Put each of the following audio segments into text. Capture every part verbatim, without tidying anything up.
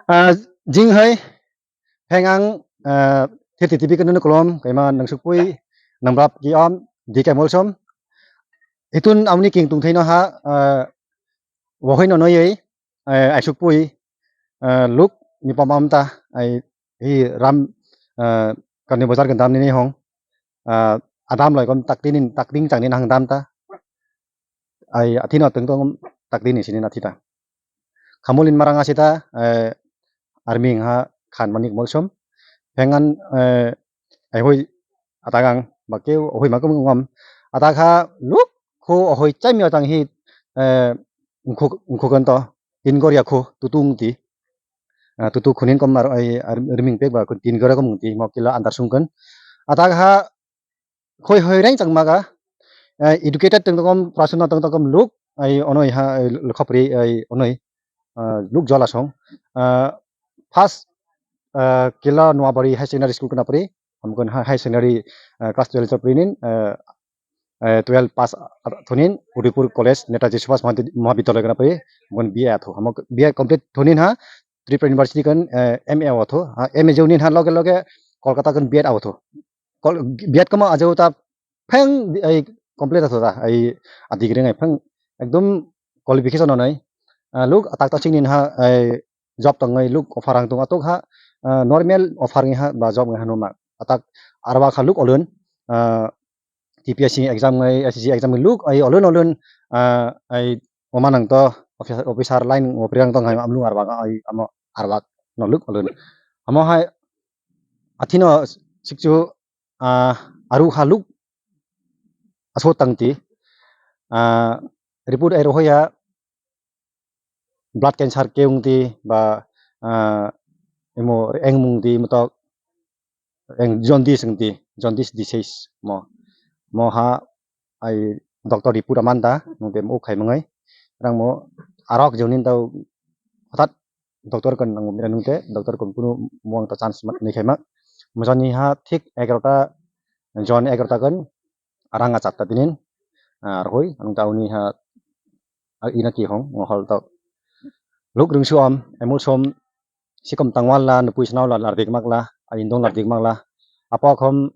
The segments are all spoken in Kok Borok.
Ah, jing hai, pheng ang, ah, thirty T V kunu kolom, kaima nangsukpui, nangbrap ki om, D K Molsom. Itun amni king tungthai no ha, ah, wohoi no noi, eh, aisukpui, eh, luk mi pamam ta, ai, hi ram, eh, kani bazar gandam nini hong, ah, adam lai kom takti nin, takting chang nin hang dam ta. Ai, athino teng tong takti ni sini nathi ta. Khamulin marang asita, eh, arming ha khan manik molsom. Phengan, eh, ai hoi atagang, ba keu hoi makum ngam. Atak ha luk kho hoi chai mi atang hi, eh, ngkhuk, ngkhuk kan to. Tin gor ya kho, tutung ti. Ah, tutu khunin kom ar, ai, ar, riming pek ba, tin gora kom ti, mo kila andar sungkan. Atak ha, khoi hoi reng chang maga, eh, educated tong tong kom, prasuna tong tong kom luk, ai, onoi ha, ai, lekha pri, ai, onoi, ah, luk jola song. Ah, first, ah, kila Noabari High Secondary School kana pri, amkon ha-, High Secondary, ah, class twelve chapri nin, ah, eh, twelve pass, ah, thunin, Udaipur College, Netaji Subhash Mahabi-, Mahavidyalaya kana pri, amkon B A athu, amok B A complete thunin ha, Tripura University kan, eh, M A athu, ha, M A jaunin ha, loge loge Kolkata kan B Ed athu. Kol-, B Ed kama ajau ta pheng ai complete atho ta ai a degree ngai pheng ekdom qualification onai. Ah, luk atak ta chingni ha ai job tong ngai luk offer ang tong atok ha, ah, normal offer ngai ha ba job ngai ha numa. Atak arwa kha luk olun, ah, T P S C exam ngai, S S C exam ngai luk ai olun olun, ah, ai oma nang to officer, officer line opri ang tong ngai amlung arwa ai amo arwa no luk olun. Amo hai athino sikchu, ah, aru haluk aso tangti, ah, report ai rohoya blood cancer ke ungti ba, ah, emo eng mungti motok eng jaundice ungti, jaundice disease mo. Mo ha ai doctor report amanta nungte mo khai mangai. Rang mo arok jaunin tau hothat doctor kan nango mira nungte, doctor kan kunu muang ta chance ma-, ni khaima. Mujani ha thik egarota, jon egarota kan, arang a chatta tinin, ah, arhoi, ang tauni ha, ah, ina ki hong, ngo hol tok. Luk rungsu om, emul som, sikom tangwal la, nupui snau la, lardik mak la, a indong lardik mak la. Apo khom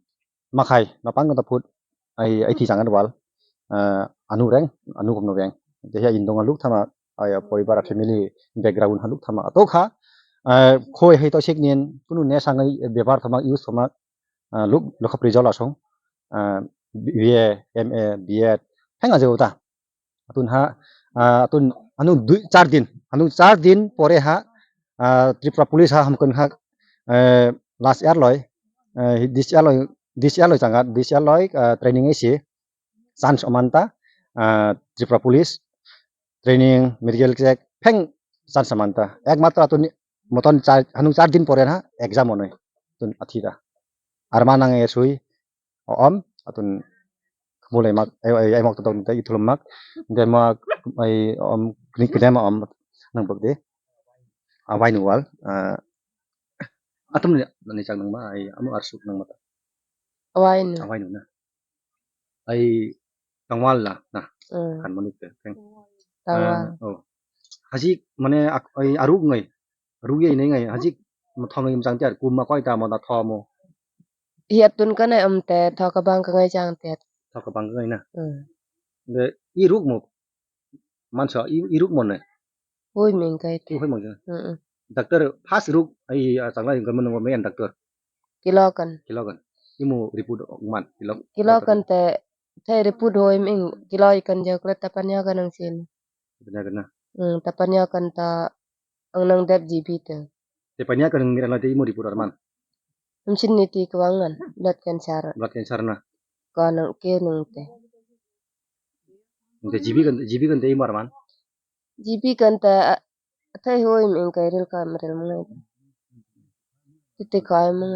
makhai, mapang kata phut, ai, ai thi sangat wal, ah, anu reng, anu khom no reng. Dehe indong luk thama, ai, poribar family background ha luk thama. Ato kha, ah, khoi hai to sik nin, kunu ne sangai bebar thama, use thama, ah, luk, lokha pri jola song, ah, B A, M A, B Ed, pheng aje uta. Atun ha, ah, atun anu dui, char din, anu char din pore ha, ah, Tripura Police ha hamkon ha, eh, last year loi, eh, this year loi, this year loi changa, this year loi, ah, training isi, chance omanta, ah, Tripura Police, training, medical check, pheng chance manta. Ekmatro atuni moton char, hanung char din pore na exam onoi. Tun athida. Arma nang e sui, o om, atun mulai mak, ai, ai, ai mak todok nita, ithulum mak, de mak, ai, om, kini kini ma om, nang bak de. Awai nu wal, ah, atum ni, ni chang nang ma, ai, amu arsuk nang mata. Awai nu. Awai nu na. Ai tangwal la na. Hmm. Kan mani ke, kan. Tangwal. Ah, oh. Hajik mane ak-, ai aruk ngai. Aruk ye ngai ngai. Hajik thong ngai mchang tiar kum ma koi ta mo na tho mo. Iya tun ka nai am te tho ka bang ka ngai chang te. Tho ka bang ka ngai na. Hmm. De i ruk mo. Mansa i, i ruk mo ne. Hui ming kai te. Hui mong jana. Hmm. Doctor first ruk ai chang lai ka mo mo me doctor. Kilo kan. Kilo kan. Imu report man. Kilo. Kilo kan te. Thai report hoi ming kilo ikan jauh klet tapan ya kan ang sin. Benar kena. Hmm, tapan ya kan ta ang nang dep G B te. Tapan ya kan ngira lati imo report arman. Msin niti kewangan blood cancer. Blood cancer na. Ko nang ke nang te. Nte G B kan, G B kan te imo arman. G B kan ta, ah, thai hoi ming kai ril kam ril mung. Titi kai mung.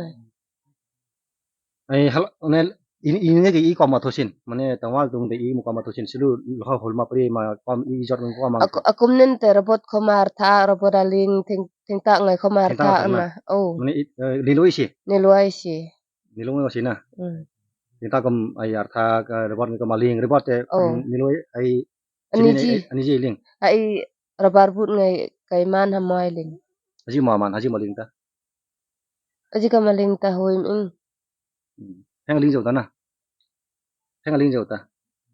Ai hal, one, ini, ini ke i koma thosin, mane tangwal tung de i mu koma thosin, silu lha holma pri ma kom i jot nung koma. Ak-, akum nin te robot khomar tha, robot aling, thing, thing ta ngai khomar tha na. Oh. Mane i, eh, niloi si. Niloi si. Niloi si na. Hmm. Thing ta kom ai ar tha, ka robot ni koma ling, robot te, oh, niloi ai, ani ji. Ani ji ling. Ai robot but ngai kai man ha moi ling. Aji mo aman, aji mo lingta. Aji ka ma lingta hoim ing. Hmm. Heng ling jauta na. Heng ling jauta.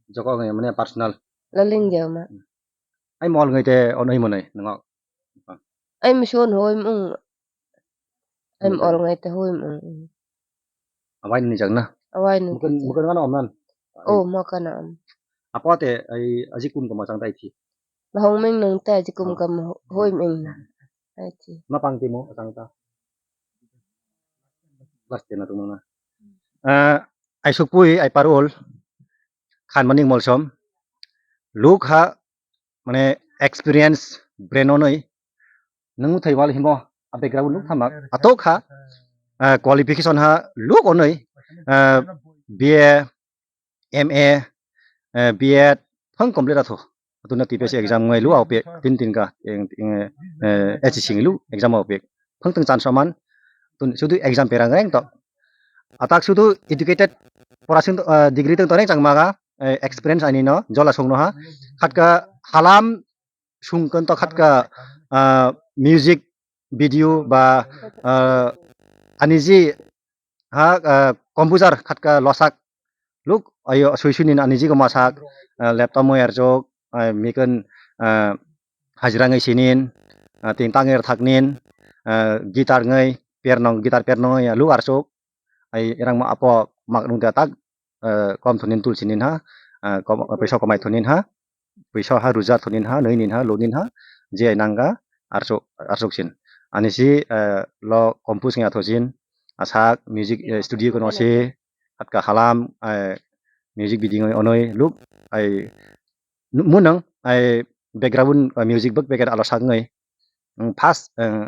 Joko ngai mane personal. La ling jau ma. Ai mol ngai te on ai mo nai nang. Ai mi son hoim ung. Ai mol ngai te hoim ung. Awai ni jak na. Awai ni. Mukun mukun ngana om nan. Oh, mukun om. Apo te ai aji kum kama chang tai thi. Lahong meng nang te aji kum kama hoim ing na. Ai thi. Ma pang ti mo chang ta. Last te na tu mana. Eh, ai sukpui ai parol. Khan manik molsom. Luk ha mane experience brain onoi nung thai wal himo a background nuk thamak atok ha, ah, qualification ha luk onoi, ah, B A, M A, eh, B Ed thang complete atho. Atuna T P S C exam ngai lu au pe tin tin ka eng, eng, eh, H S C ngi lu exam au pe. Phang tang chan saman tun sudu exam perang reng to. Atak sudu educated porasing, ah, degree tang toreng chang maga, eh, experience ani no jola song no ha. Khatka halam sung kan to khatka, ah, music video ba, ah, ani ji ha, ah, composer khatka losak luk ayo sui sui nin ani ji ko masak, ah, laptop mo erjok, ah, mikan, ah, hajira ngai sinin, ah, ting tang er thak nin, ah, guitar ngai per nong guitar per nong ya luk arsok ai erang ma apo mak nung ta tak, eh, kom thonin tul sinin ha, eh, kom, pisa komai thonin ha, pisa ha ruja thonin ha, noi nin ha, lo nin ha, je ai nanga arsok, arsok sin. Ani si, eh, lo compose ngai atho sin, asak music, eh, studio kono se, atka halam, eh, music video ngai onoi luk ai munang ai background, eh, music bak background alo sak ngai. First, eh,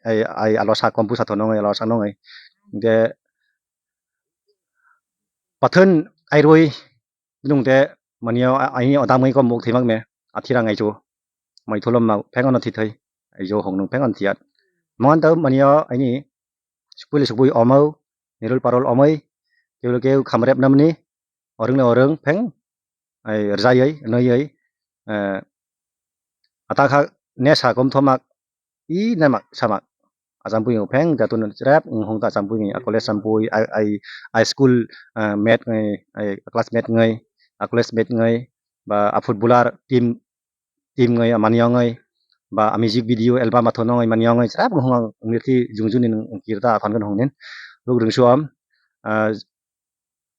ai, ai alo sak compose atho nong ai alo sak nong ai. De Pathan airoi nung te mani o, a-, aini odam ngai kom muk thwimak me, athirang ai chu. Mai thulom ma pheng ono thithai, ai jo hong nung pheng on thiyat. Mangan tau mani o aini sukpui le sukpui omau, nirul parol omai, keu le keu khamrep namni, orang le orang pheng, ai rjai ai, noi ai, eh, atak ha nesa kom thomak, i namak samak. Achampui pheng jatun rep, hong ta achampui a college champui, ai, ai, ai school, eh, mate ngai, ai classmate ngai, a college mate ngai, ba a footballer team, team ngai, mani ngai, ba a music video album atho ngai, mani ngai, rep hong ang nirti jungjuni nung kirta athan kan hong nin. Luk ring suam, eh,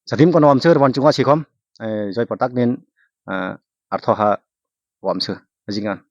Sadim kono wamsir wan chunga sikhom, eh, Joy Patak nin, eh, artho ha wamsir, jingan.